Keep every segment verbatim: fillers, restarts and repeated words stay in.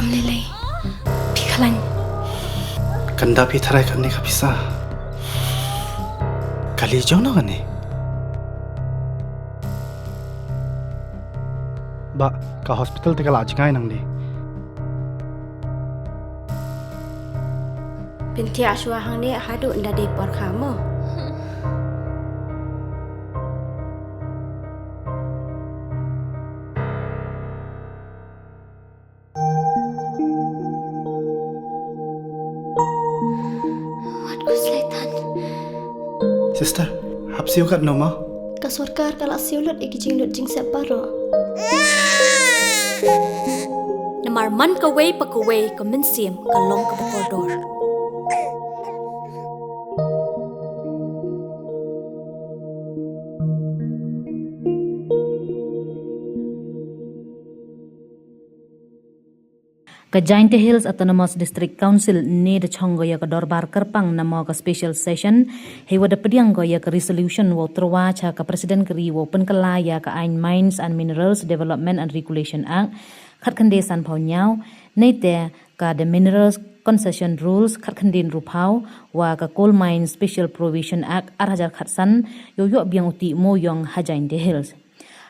Lei lei. Phi khlañ. Kanda phi tharai kani ka pisa. Kali jong no kani. Ba ka hospital te ka la jngai nang di. Pynthia shuwa hangne haduh nda dei por kha mo. Wat ku slaitan. Sister, hap siew kat no ma? Ka sorkar ka la siew lut i ki jinglut jingsep baroh. Namar man kawei pa kawei ka mynsiem ka long kaba kordor. Ka Jaintia Hills Autonomous District Council ne da chong ko ya ka dorbar kyrpang namo ka special session, heiwa da pdiang ko ya ka resolution wow tyrwa cha ka President ka ri wow pynkylla ya ka aiñ Mines and Minerals Development and Regulation Act khatkhynde sanphaw ynñiaw, neite ka The Minerals Concession Rules khatkhynde ynruphaw, wa ka Coal Mines Special Provision Act ar hajar khatsan, yow yoh biang u tih mooyong ha Jaintia Hills.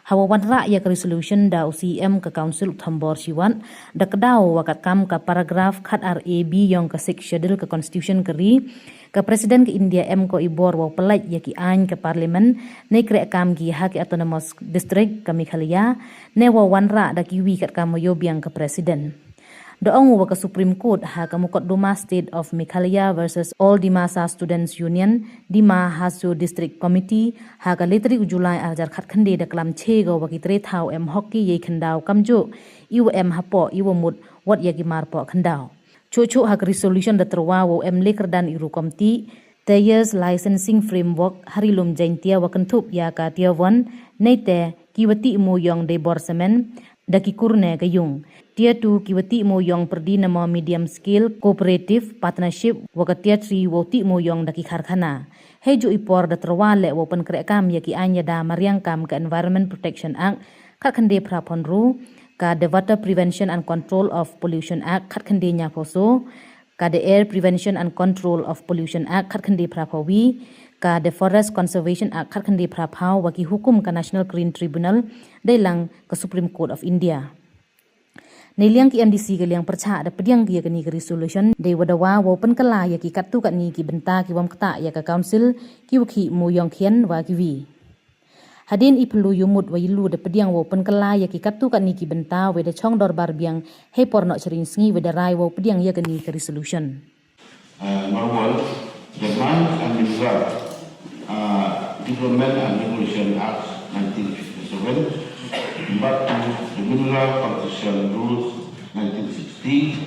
Hawa wanrah ya ka resolution da u C E M ka Council u Thombor Shiwat, da kdaw wa katkam ka paragraph khat ar A B yong ka Sixth Schedule ka Constitution ka ri, ka President ka India em ko i bor wow pynlait ya ki aiñ ka Parliament, ne kreh kam ki ha ki Autonomous District ka Meghalaya, ne wow wanrah da kiwi katkam wa yoh biang ka President. Da ong u wa ka Supreme Court ha ka mukotduma State of Meghalaya versus All Dimasa Students Union, Dima Hasao District Committee, ha ka le tarik u July ar hajar khatkhynde da klam che ko wa ki tre thaw em hok ki yei khyndaw kamjooh i wa em hapoh i wa mut wat ya ki mar poh khyndaw. Chooh chooh ha ka resolution da tyrwa wow em le kyrdan i rukom tih, Tier One Licensing Framework ha ri lum Jaintia wa kynthup ya ka Tier One, neite ki wa tih mooyong dei bor samen da ki kur ne ka yung. Tier Two ki wa tih mooyong pyrdi namo medium scale cooperative partnership, wa ka Tier Three wow tih mooyong da ki karkhana. Heijooh i por da tyrwa leh wow pynkreh kam ya ki aiñ yada mariang kam ka Environment Protection Act khatkhynde phraphaw ynru, ka The Water Prevention and Control of Pollution Act khatkhynde ynñiawphaw soo, ka The Air Prevention and Control of Pollution Act khatkhynde phraphaw wi, ka The Forest Conservation Act khatkhynde phraphaw, wa ki hukum ka National Green Tribunal, deilang ka Supreme Court of India. Neiliang ki M D C ka liang pyrchah da pdiang ki ya kani ka resolution, dei wa dawa wow pynkylla ya ki katto katni ki bynta ki wam ktah ya ka Council, ki wa khih mooyong khian wa kiwi. Hadien i phylla yumut wa ylu da pdiang wow pynkylla ya ki katto katni ki bynta, wei da chong dorbar biang hei por noh chring sngi wei da rai wow pdiang ya kani ka resolution. Uh, number one, the Mines and Mineral, uh, Development and Regulation Act nineteen fifty-seven, number two, the Mineral Concession Rules nineteen sixty,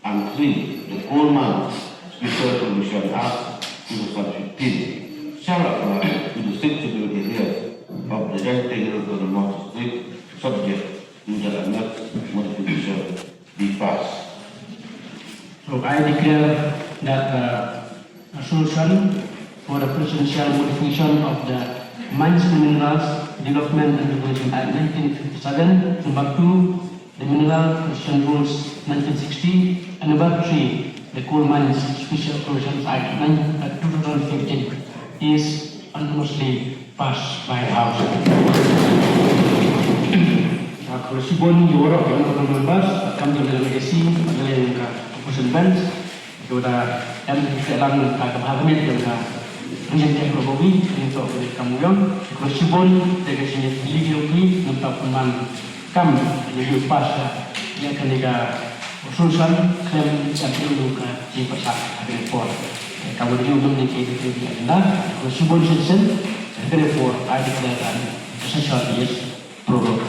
and three, the Coal Mines Special Provision Act two thousand fifteen, shall apply to the six scheduled areas of the Jaintia Hills Autonomous District, subject to the annexed modification be passed. So I declare that the resolution for the presidential modification of the Mines and Minerals Development and Regulation Act nineteen fifty-seven, number two, the Mineral Concession Rules nineteen sixty, and number three, the Coal Mines Special Provisions Act nine, uh, two thousand fifteen is unanimously passed by the House. Ka khublei chibun ya waroh ki honorable members, kam jong ka M A C, ka liang ka opposition bench, ki wa da em ki lang ka, ka bha ka miat jong ka President ka Bobi, ni toh ka mooyong. Ka khublei chibun te ka sini legal ki, nang tap man kam ya u pass ya kani ka resolution, khlem sa pynlong ka jingpyrshah ha kani ka por. Ka wa da yoh nang ni ka agenda. Ka khublei chibun citizen, ha kani ka por, I declare that the session is prorogued.